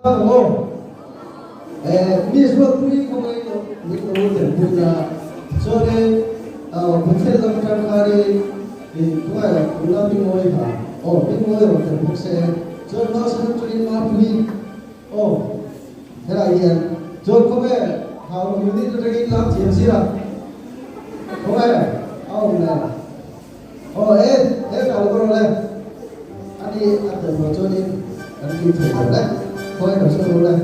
Aw Miss Ruatpui khawngaih lo min lo telpui la chuanin Pathian lam atang khanin i khawngaih lo nula Hmingmawii kha aw Hmingmawii rawn tel bawk se chuan Nausen atangin Mapui aw helai hian chuan khawnge Haurawng unit atangin lam thiam zir a khawnge a awm le aw e he ka lo rawh le ani a tel lo chuanin kan ti thei lo le khawnge lo sawi lo le.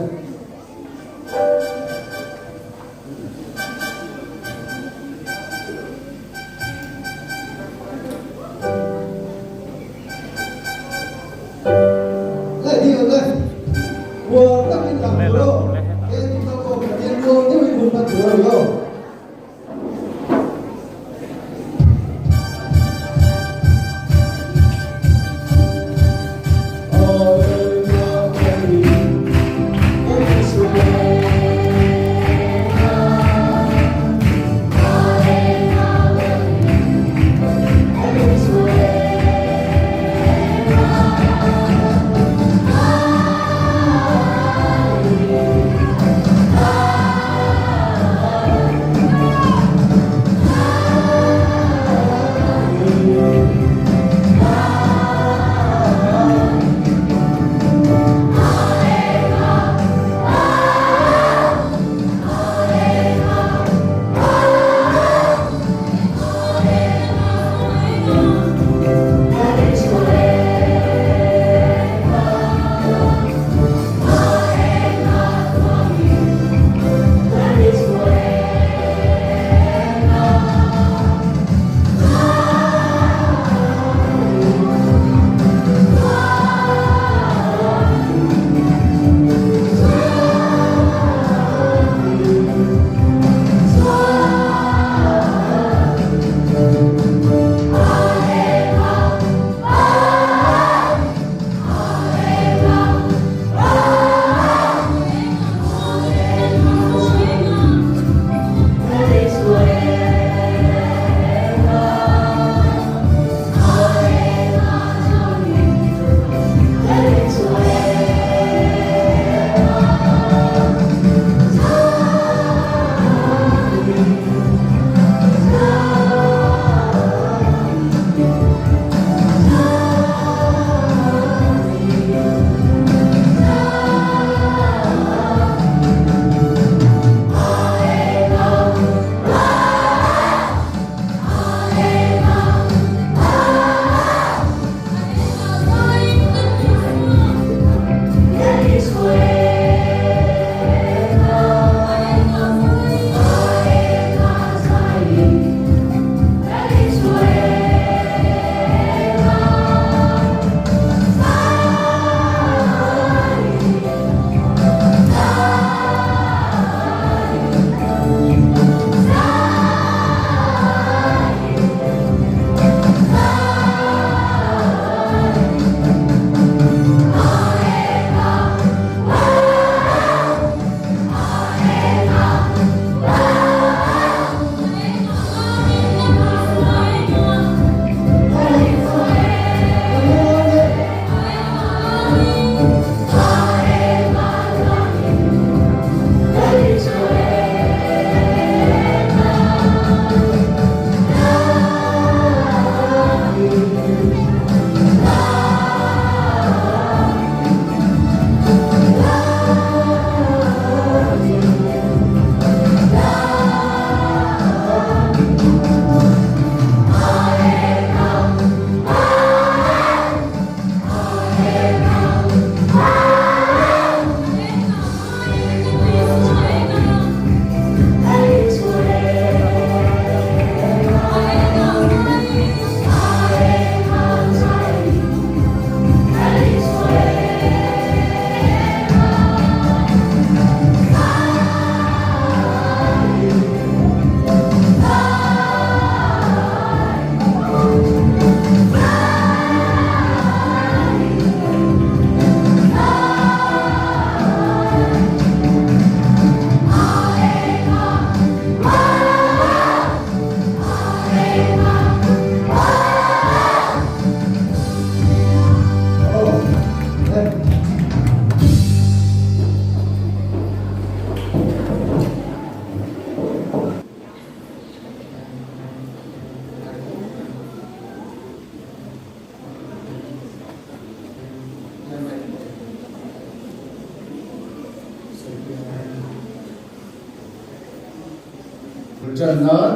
Bul tan nan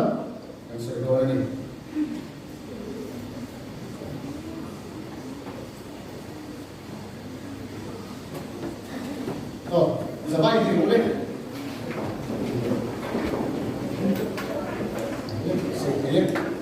kan sawi dawn a ni. Aw, zavai thei rawh le. Sawi thei e.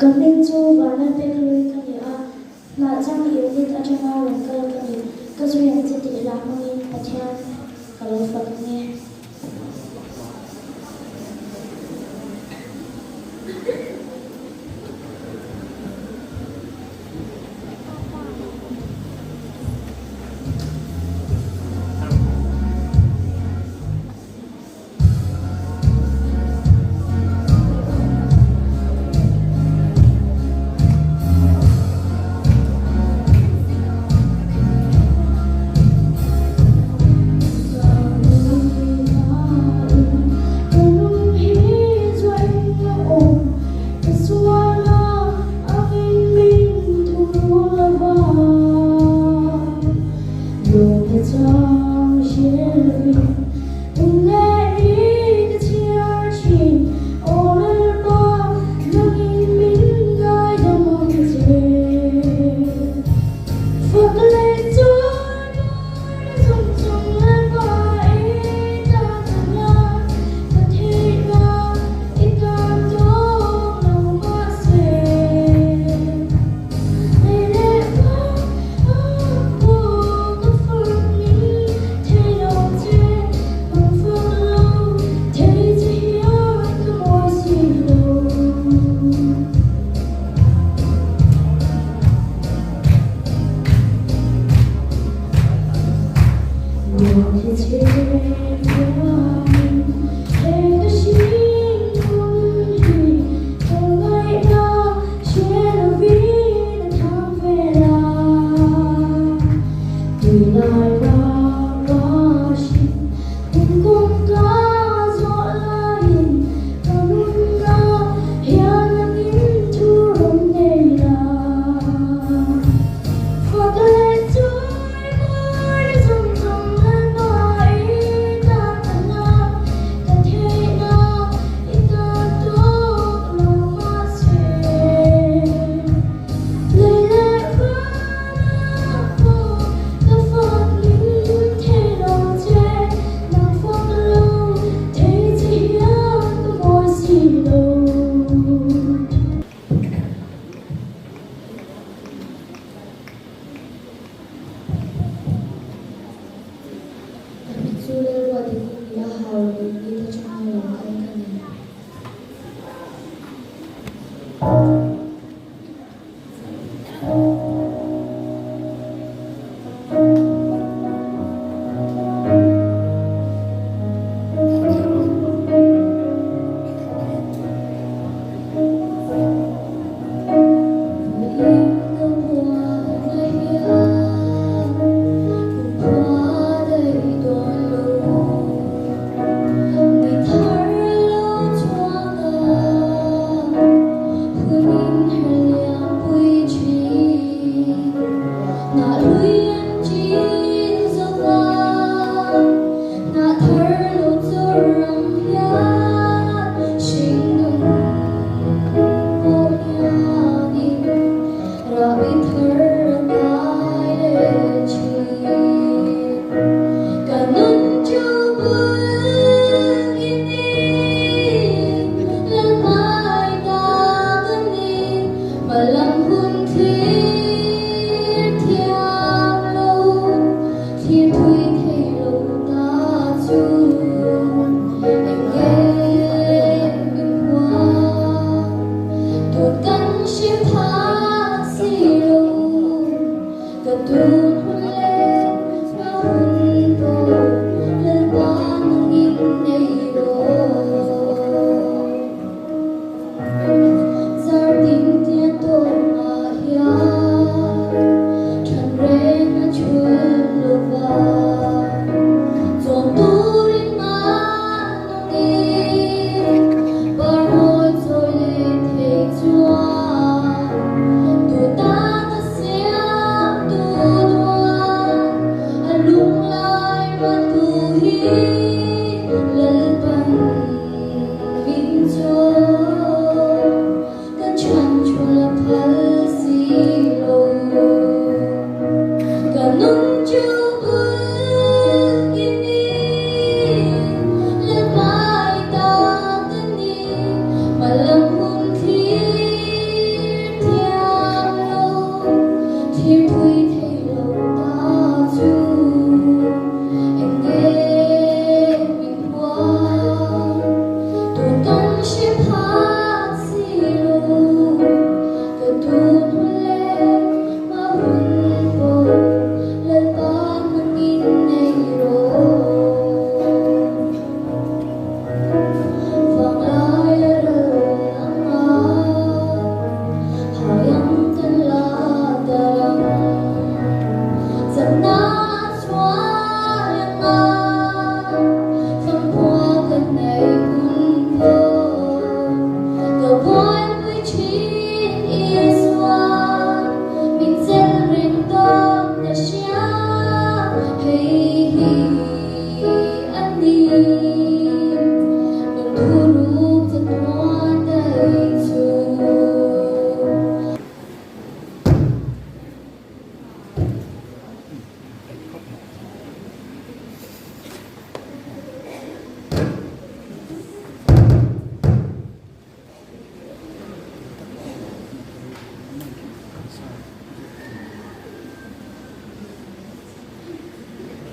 Ka hming chu Vanlalpekhlui ka ni a, Hnahchang unit atanga rawn kal ka ni. Ka zui ang che tih hlah hmangin Pathian ka lo fak ang e.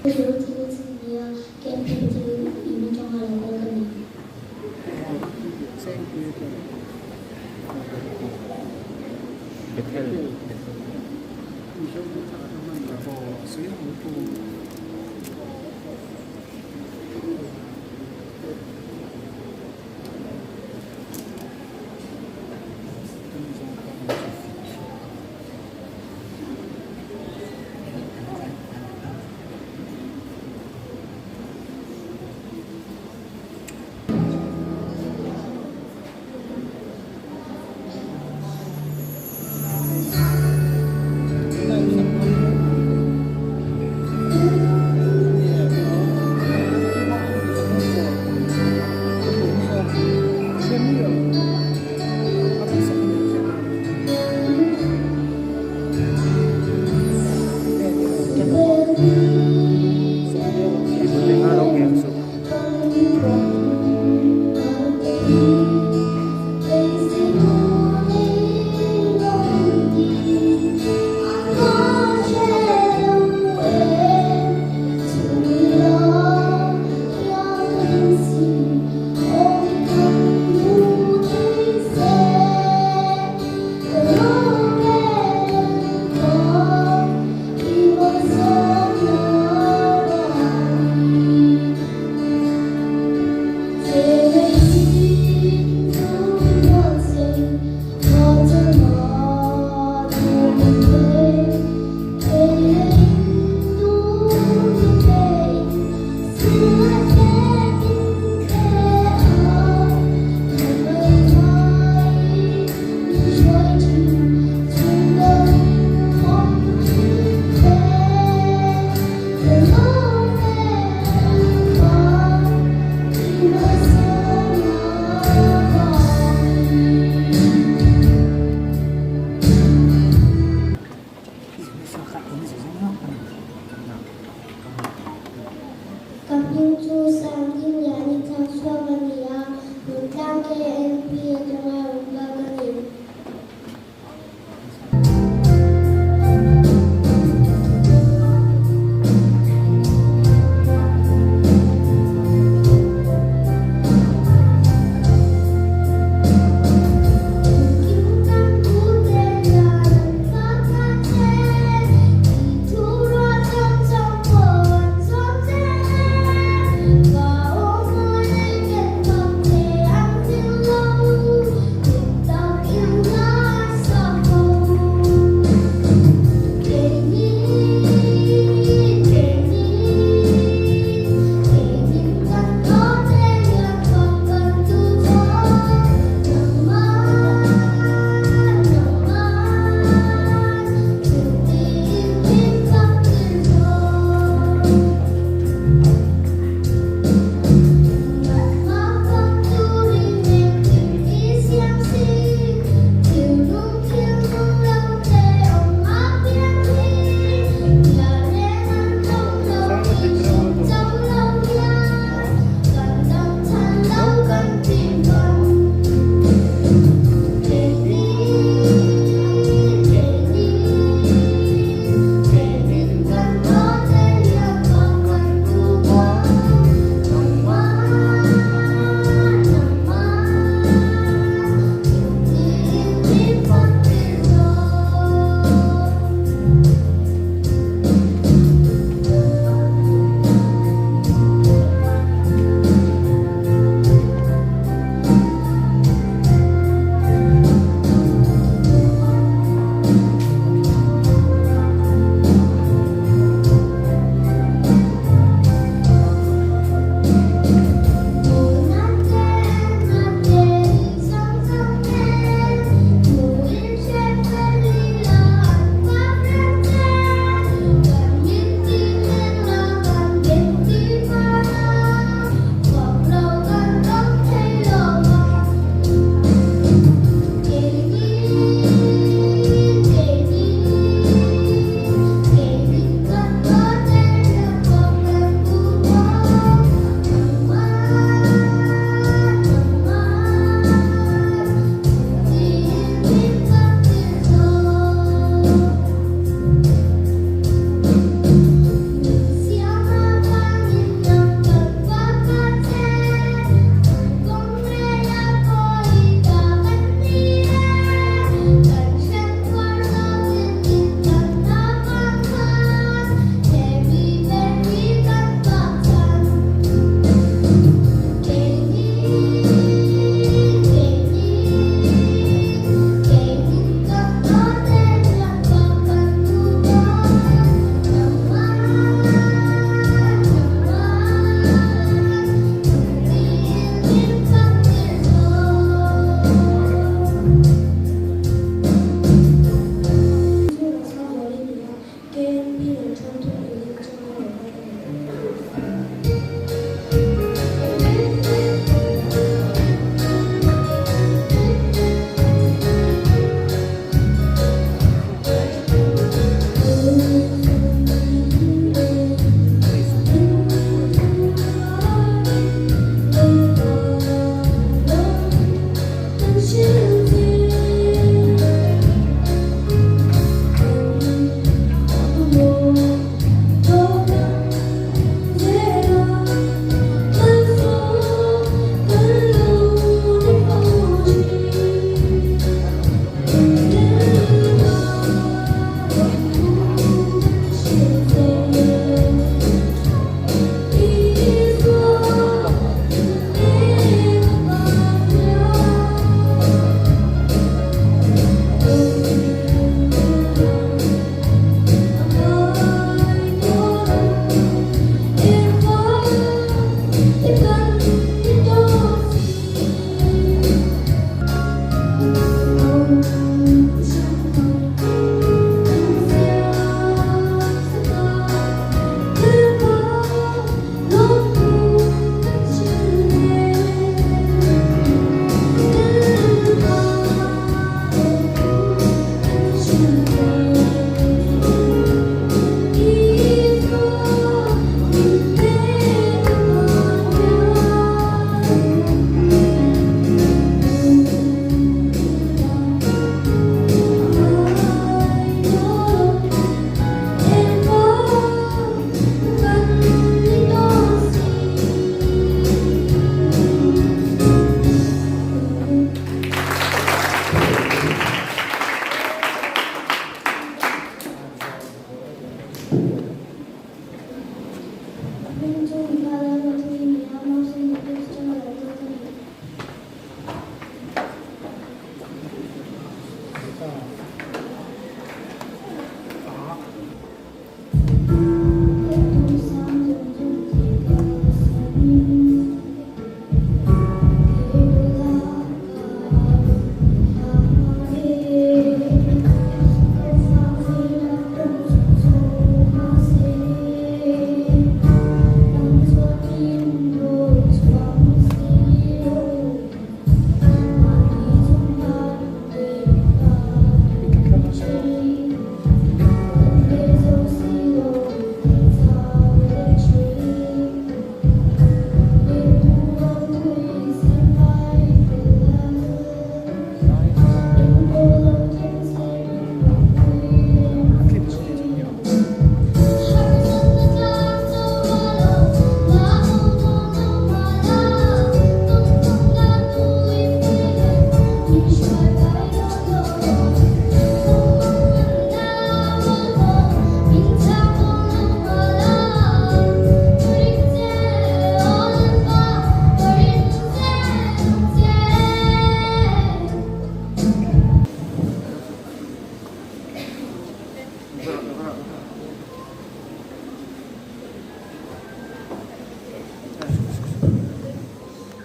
Ruth Wilson nia KMPT unit atanga lo kal ka ni.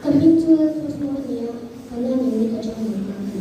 Ka hming chu Lalfosmo a ni a, ka la ni mai ka chang lo ka ni.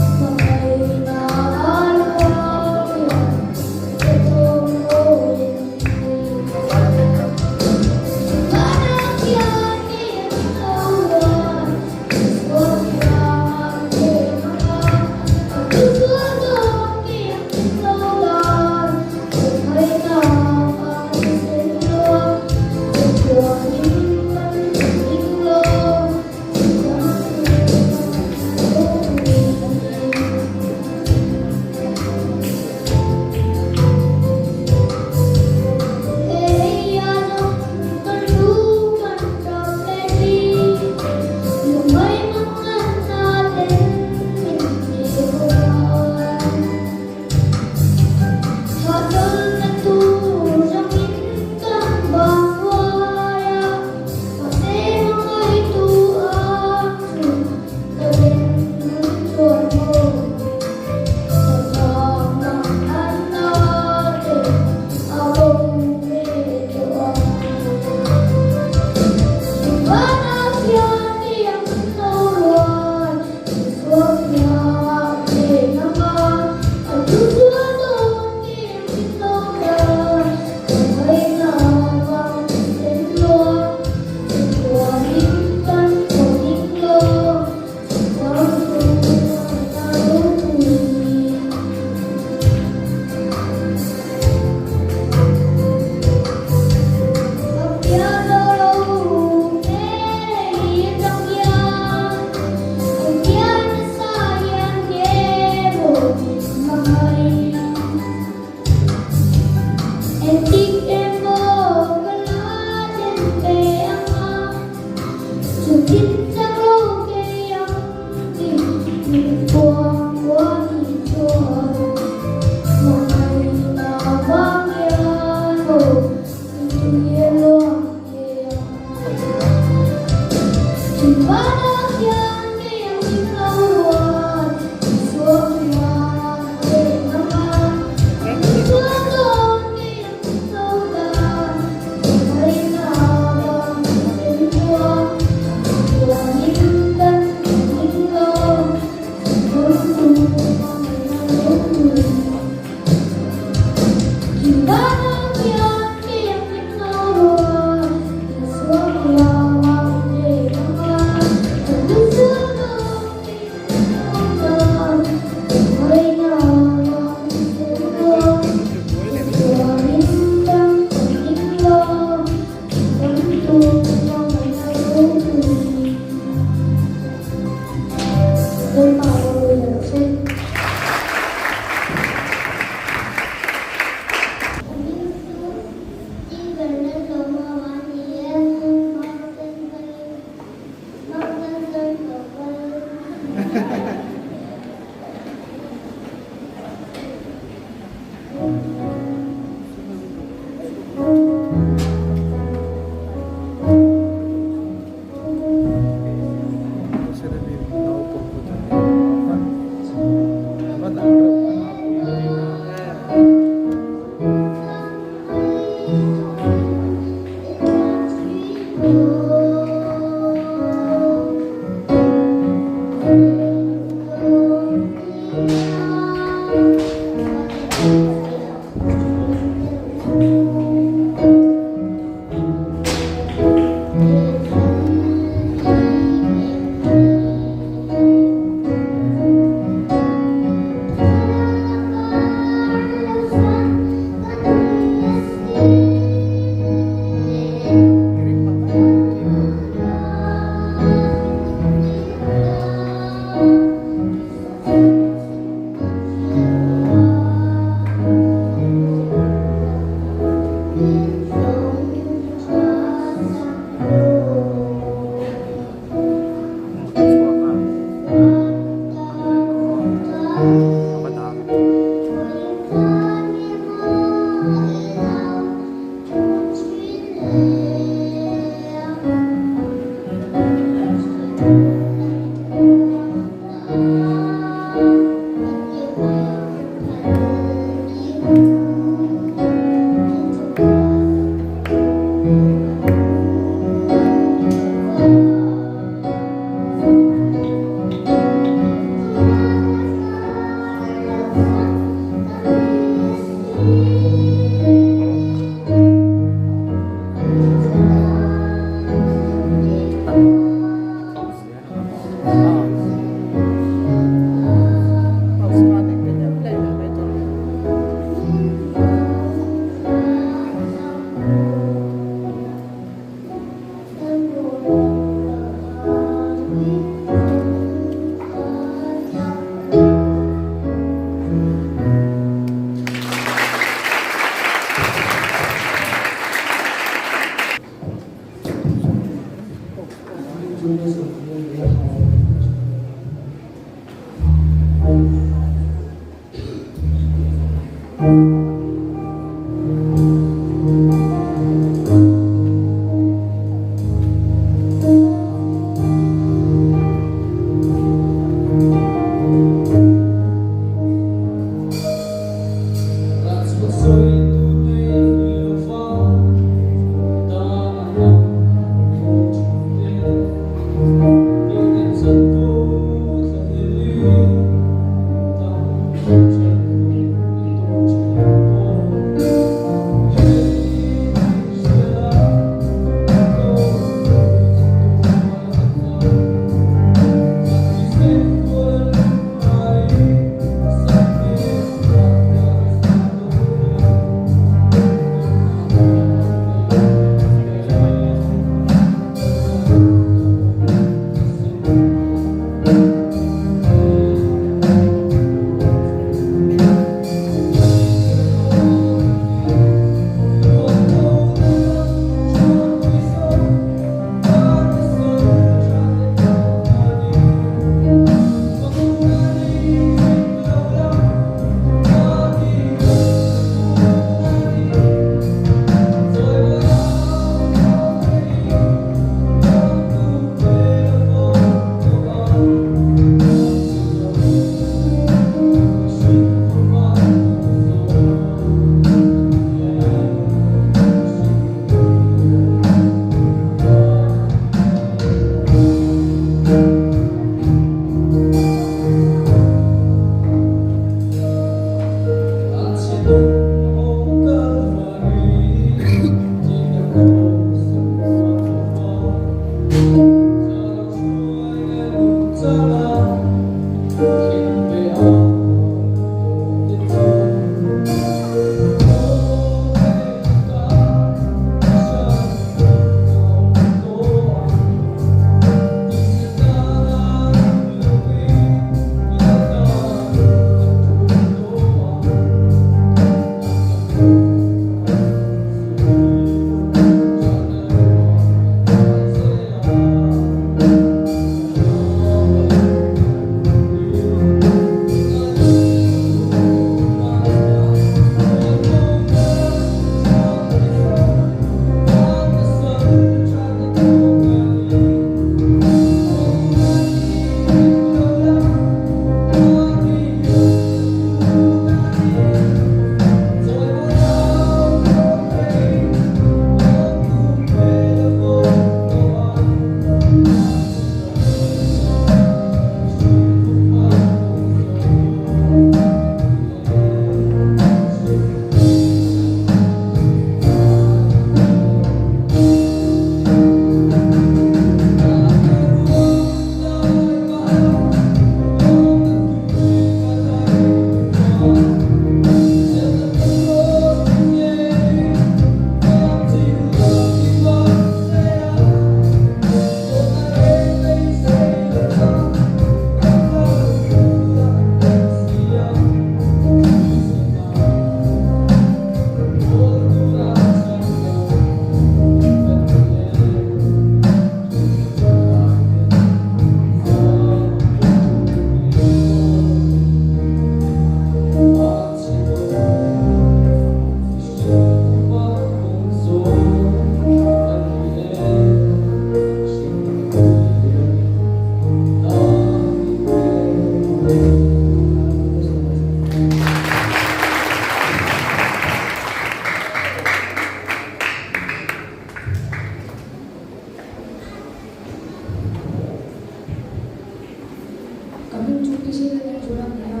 MPC Lalengzuala a ni a,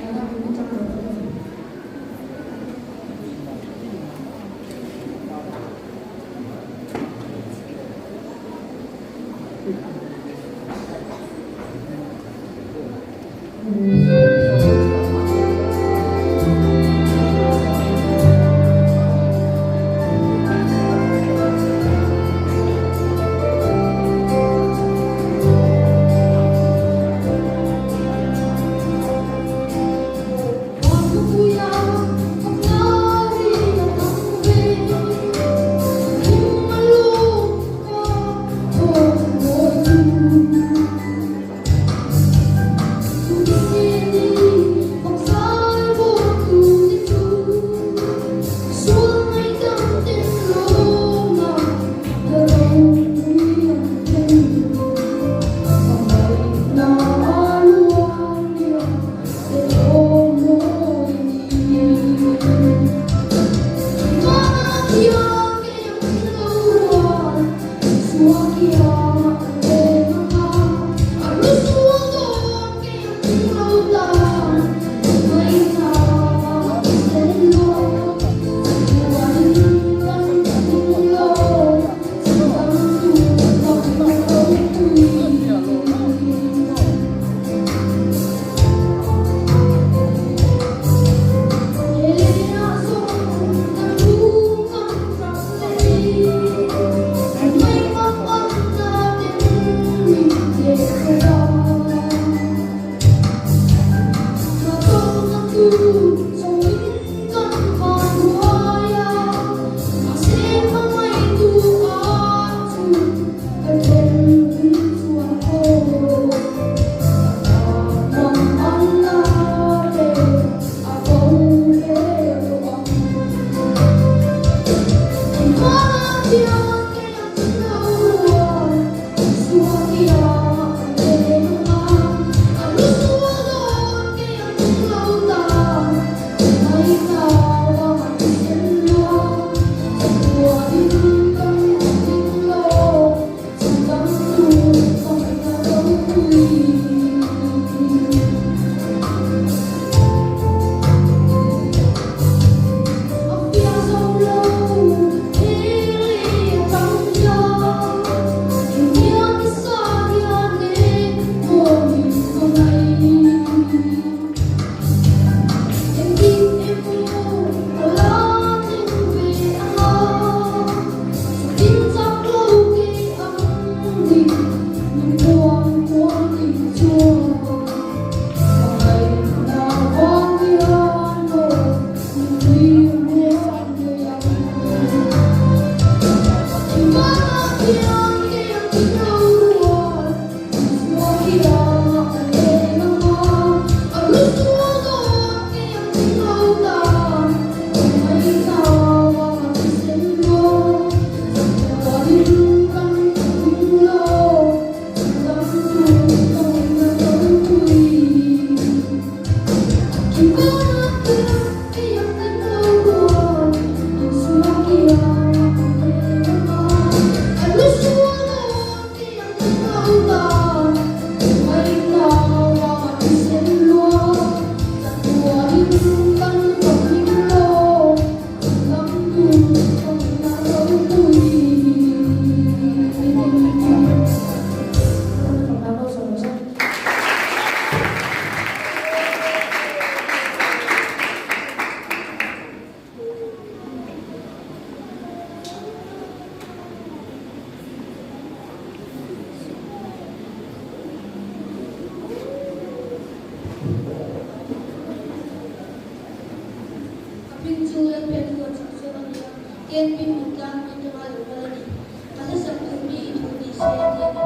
Lalak unit a rawn kal a ni. Ka hming chu Lalpekhlua Chhakchhuak a ni a, KNP Hmuntlang atanga lo kal a ni. Ka hlasak tur mi i thu ni se a ti a ni.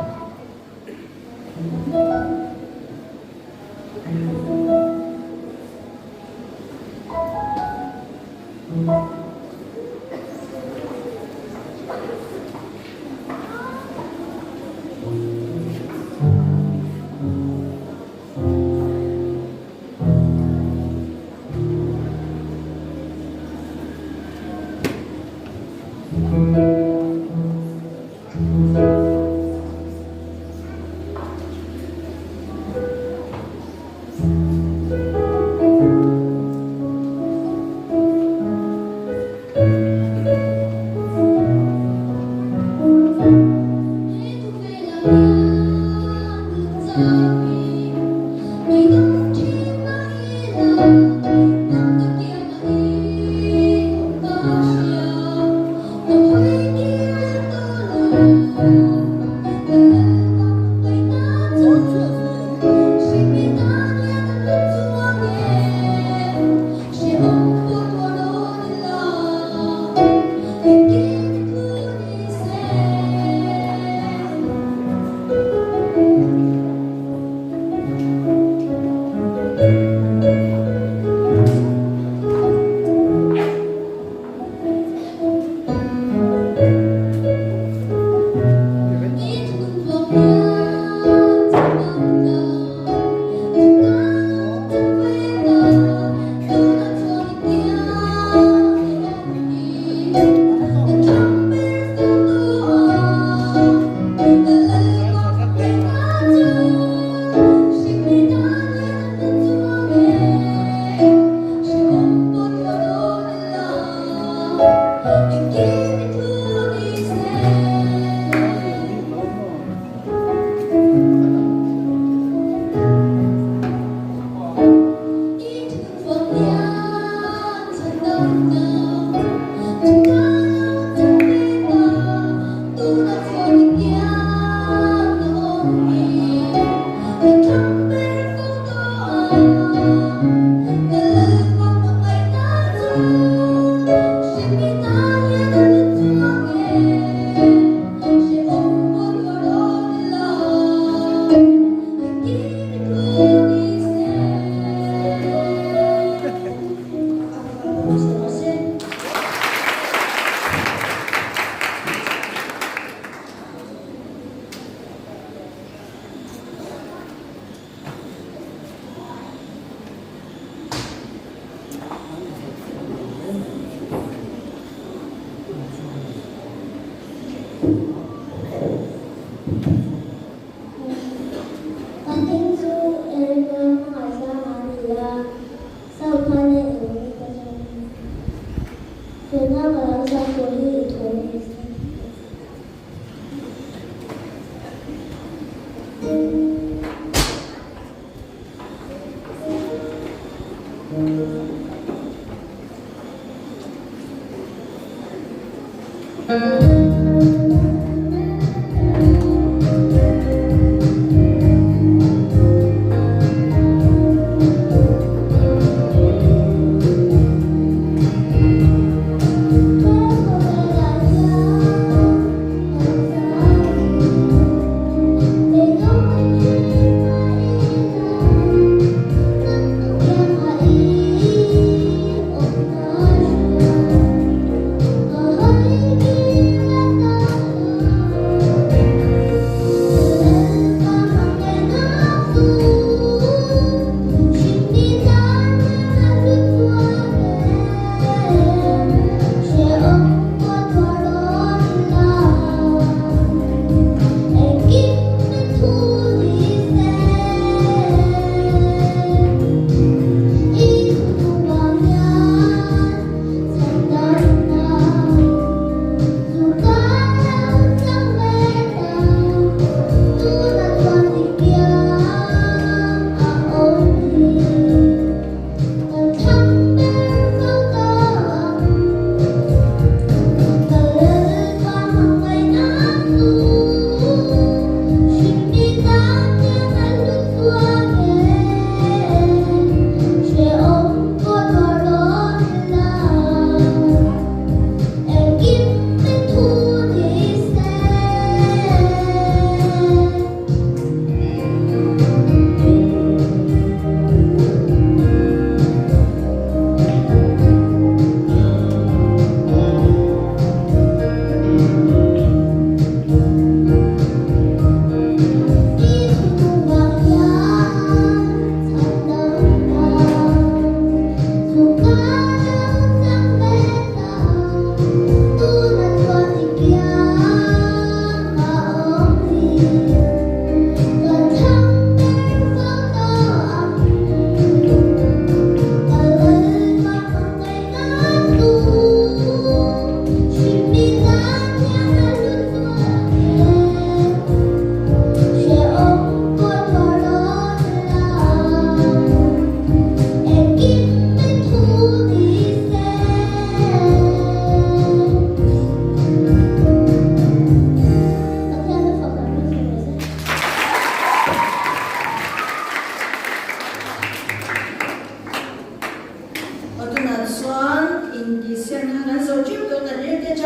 Ka hming chu Erika Hmangaihsanga a ni a, South Thailand in ka chang a ni. Tuna ka lo sak tur hi i thu ni se.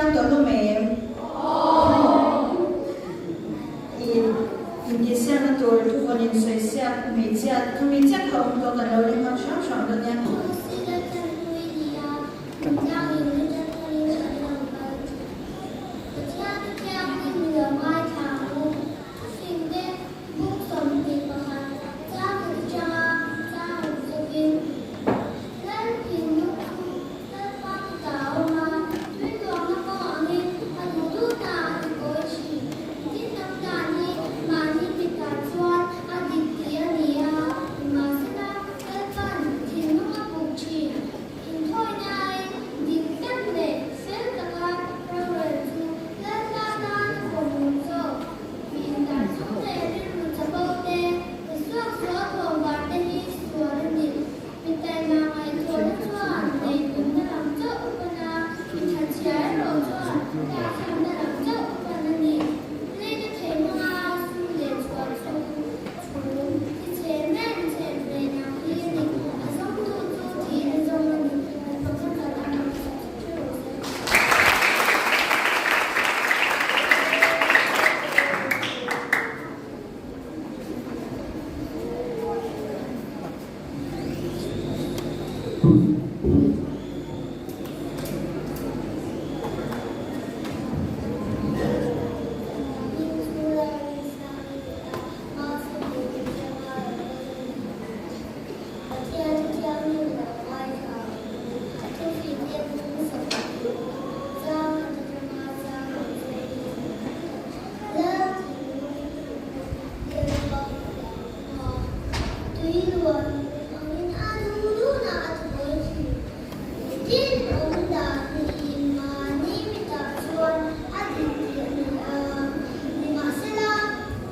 chiang tawh hlawm em? I intihsiakna tur thuvawn insawi siak hmeichhia hmeichhia kha awm tawh kan lo ring nghak hram hram dawn nia. Lalpa kutah a awm a, tui luangna kawng angin a duh duhna a ti kawi thin. Tin lam dan hi mahni mitah chuan a dik tih a ni a, nimahsela Lalpa'n thinlung a buk thin. Inthawina aiin dik tak leh fel taka rorel chu Lalpa tan a pawmawm zawk. Mi indah chung leh rilru chapo te, misuak sual thawmvar te hi sual a ni. Mi taima ngaihtuahna chuan neihnunna lam chauh a pan a, mi thatchhia erawh chuan tlakchhamna lam chauh a pan a ni. Leina thei hmanga sum leh chhuah chu chhum ti chhe men chhem nen ang hi a ni. A zawngtu chu thihna zawng a ni. Kan pakhat kan ang ang chauh chu ṭha rawh se. Tui luan angin a duh duhna a thawi thin. Tin awm dan hi mahni mitah chuan a dik tih a ni a, nimahsela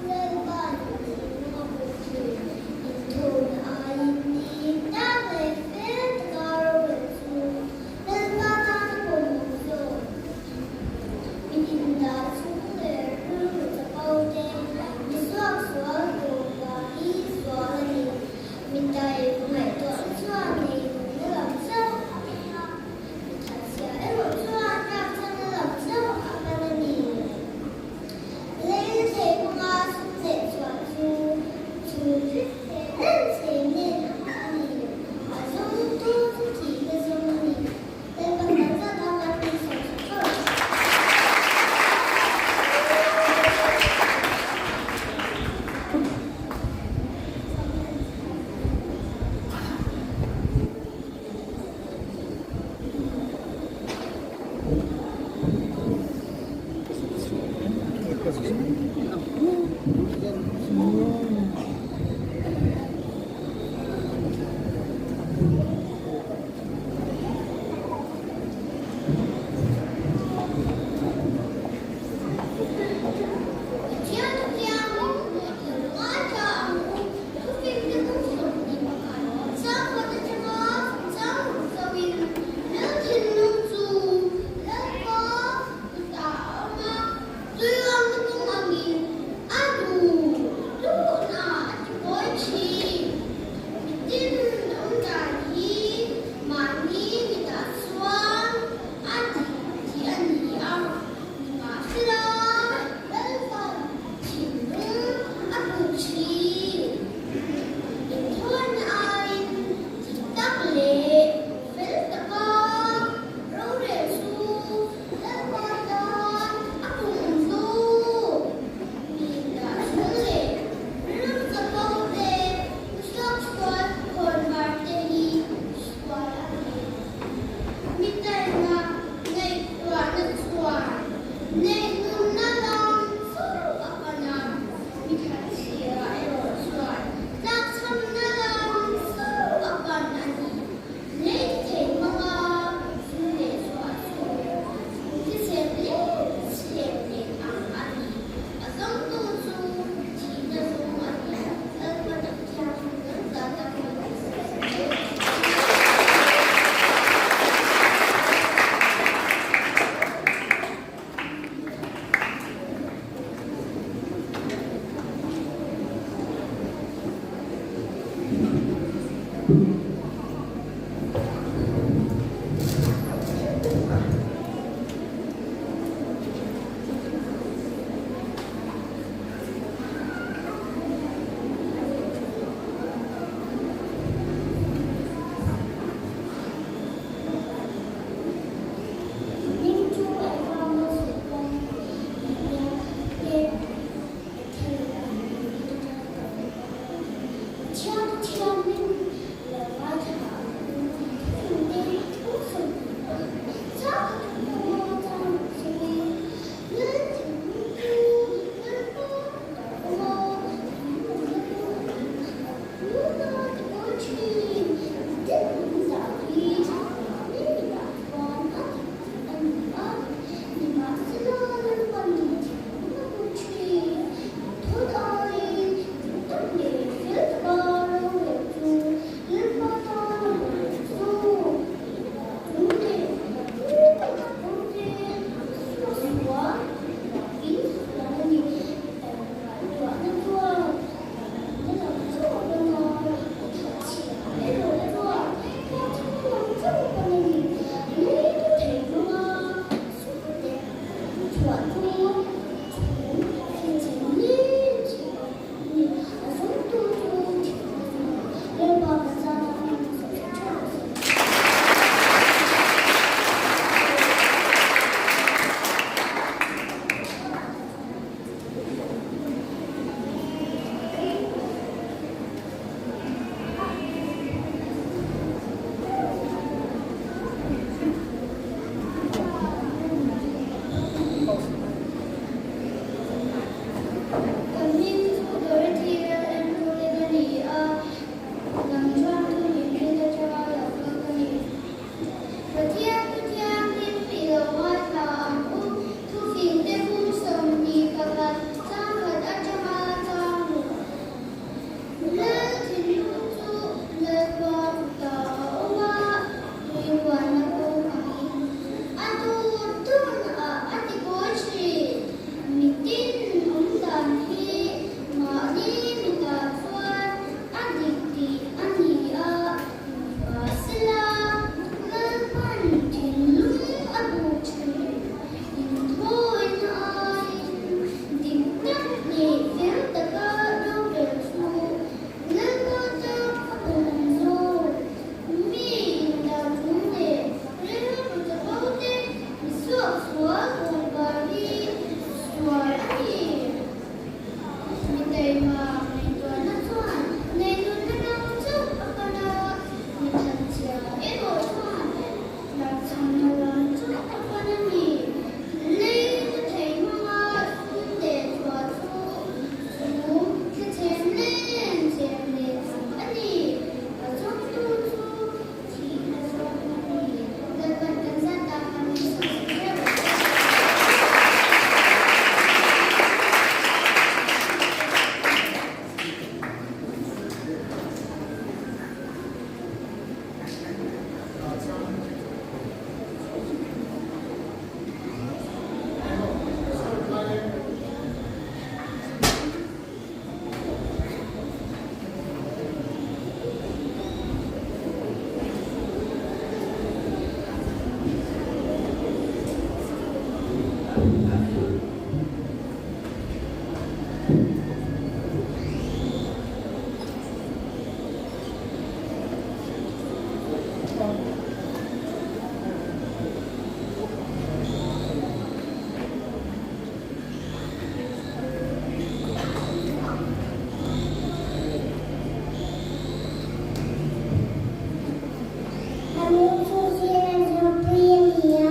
Lalpa'n thinlung a hmuh thin. Inthawn aiin dik tak leh fel taka rorel chu Lalpa tan a pawimawh zawk. Min indah chung leh rilru chapo te, mi suaksual kawmpa hi sual a ni. Mi tai ngaihtuahna chuan nei nunna lam chauh a pan a, mi thatchhia erawh chuan rakchana lam chauh a pan a ni. Leina thei hmanga sum leh chhuah chu chhum hlek nen chhem nen ang a ni. A zawngtu chu thihna zawng a ni. Tin, awm dan hi mahni mitah chuan a dik tih a ni a, nimahsela Lalpan thinlung a buk thin. Inthawina aiin dik tak leh fel taka rorel chu Lalpa tan a pawmawm zawk. Mi dah chung leh rilru chapo te Suaksual khawnvar te hi sual a ni. Mi taima ngaihtuahna chuan neihnunna lam chauh a pan a, mi thatchhia erawh chuan tlakchhamna lam chauh a pan a ni. Lei thei hmanga sum leh chhuah chu thisen leh chhep nen ang a ni. A zawngtu chu thihna zawng a ni. Lalpa tak thianghlim kan zah tak mai ni se. thianghlim lo ngaithla ang u. Thufingte thu 21 chang khat atanga chang 5 Lal thinlung chu Lalpa kutah a awm a, thinlung chu a hnuna ti kawi thin. Miten min zah hi mahni mitah chuan a dik tih a ni a, nimahsela Lalpan thinlung a hmu thin. Thawt aiin dik tak leh fel taka rorel chu Lalpa tan a hmu chu tih tum leh Ka hming chu Dorothy LM Rulin a ni a, lam chuan thu hlimhlim atanga lo kal ka ni. Pathian thu thianghlim i lo ngaithla ang u, thufingte bu 21 changkhat atanga chang ruk. Lal thinlung chu Lalpa kutah a awm a, tui huanna kawng angin a duh duhnaah a ti kawi thin. Mitin awm dan hi mahni mitah chuan a dik tih a ni a, nimahsela Lalpan thinlung a hmuh thin. Inthawina aiin dik tak leh fel taka rorel chu Lalpa tan a awm zawk. Mi indarthum leh rilru chapo te mi suaksual kawngkar hi sual a ni. Mi taima ngaihtuahna chuan neinunna ram chauh a pan a, mi thatchhia erawh chuan tlakchhamna lam chauh a pan a ni. Lei na thei hmanga sum leh chhuah chu chu thlechem len chem leh ang a ni. A chawmtu chu thihna zawng a ni. Lalpan kan zat tak a min sawi hreuh hreuh. Ka hming chu Silas Ropui a ni a.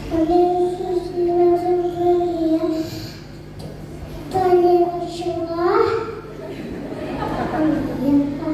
Ka hming chu Silas Ropui a ni a. Toilet atanga a ni a.